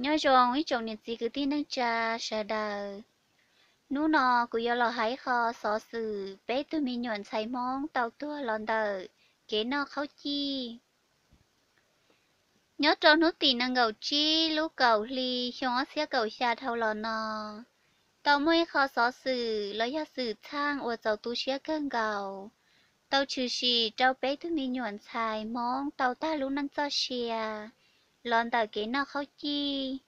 Nyob zoo ib tsoom niam txiv kwv tij neej tsa sawv daws. Hnub no kuv yuav los hais qho xov xwm peb tug me nyuam ntxhais Hmoob tau tuag los ntawm kev noj qhaub cij. Nyob rau hnub tim nees nkaum tsib lub kaum hli xyoo ob txhiab kaum xya dhau los no, tau muaj ib qho xov xwm los yog xwm txheej uas txaus tu siab kawg nkaus, tau tshwm sim rau peb tug me nyuam ntxhais Hmoob tau tag lub neej txoj sia los ntawm kev noj qhaub cij.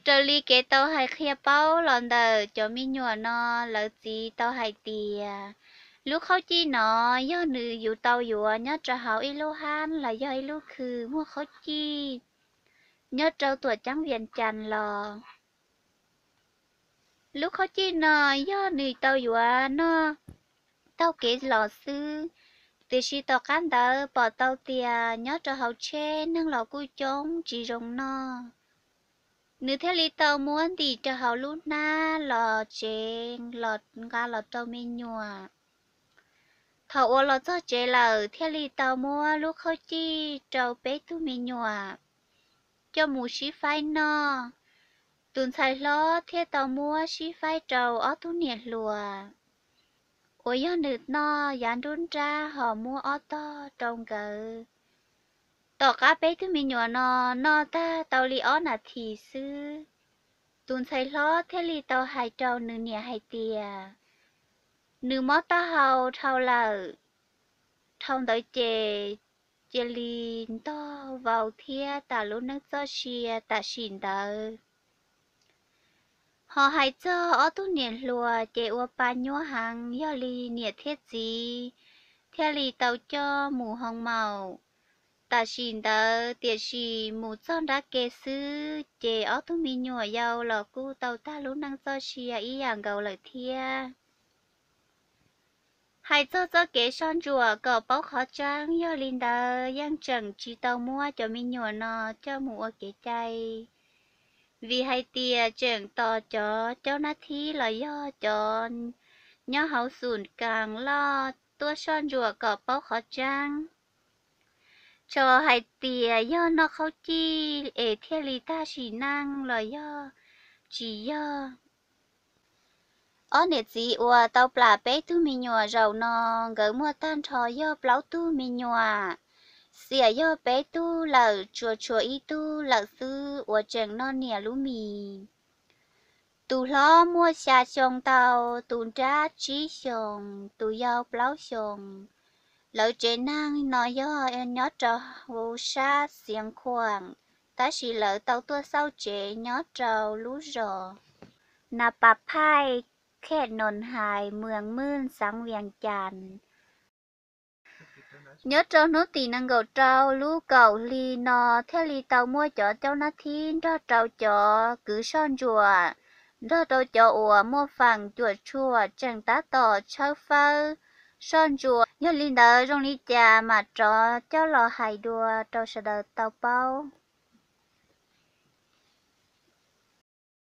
Raws li kev tau hais qhia paub los ntawm cov me nyuam no, lawv txiv tau hais tias lub qhaub cij no yog nws yus tau yuav nyob rau hauv ib lub hab los yog ib lub khw muag qhaub cij nyob rau tuam ceeb Vias Cas los. Lub qhaub cij no yog nws tau yuav noj taug kev los xwb, tiam sis tom qab ntawd pom tau tias nyob rau hauv tsheb neeg los kuj coob tsis zoo noj. Nws thiaj li tau muab ntim rau hauv lub hnab los tsev los nqa los rau me nyuam. Thaum uas los txog tsev lawm thiaj li tau muab lub qhaub cij rau peb tug me nyuam coj mus sib faib noj. Tus ntxhais hlob thiaj tau muab sib faib rau ob tug niam hluas uas yog nws noj yav nruab nrab ho muab ob tog rau nkawd. Tom qab peb tug me nyuam no noj tag tau li ob nas this xwb, tus ntxhais hlob thiaj li tau hais rau nws niam hais tias nws mob taub hau dhau lawm. Dhau ntawd ces cia li ntog vau thiab tas lub neej txoj sia tam sim ntawd. Ho hais txog ob tug niam hluas ces ua pa nyuaj heev, yog li niam thiab txiv thiaj li tau coj mus hoo maum tam sim ntawd, tiam sis mus txog nrab ke xwb ces ob tug me nyuam yau los kuj tau tag lub neej txoj sia ib yam nkaus lawm thiab. Hais txog txoj kev soj ntsuam kom paub qhov tseeb, yog li ntawd yeej tseem tsis tau muab cov me nyuam no coj mus ua kev cai, vim hais tias tseem tos cov caub nab thib los yog cov nyob hauv xum kas loj tuaj soj ntsuam kom paub qhov tseeb, tso hais tias yog noj qhaub cij es thiaj li tag sim neej los yog tsis yog. Ob niam txiv uas tau plam peb tug me nyuam zaum no, nkawd muaj tag nrho yog plaub tug me nyuam, xiam yog peb tug lawm, tsuas tshuav ib tug lawm xwb uas tseem noj niam lub mis. Tus hlob muaj xya xyoo tau, tus nrab tsib xyoos, tus yau plaub xyoos. Lawv tsev neeg no yog nyob rau hauv sab Xiav Khuam, tab sis lawv tau tuaj xauj tsev nyob rau lub zos Nas Pas Phaij, khej Noos Hais, mwm Mwj, xeev Vias Cas. Nyob rau hnub tim nees nkaum rau lub kaum hli no thiaj li tau muaj cov caub nab thib nrog rau cov kwv soj ntsuam, nrog rau cov uas muaj feem cuam tshuam tseem tab tom tshawb fawb soj ntsuam. Yog li ntawd zoo li cas mam rov coj los hais dua rau sawv daws tau paub.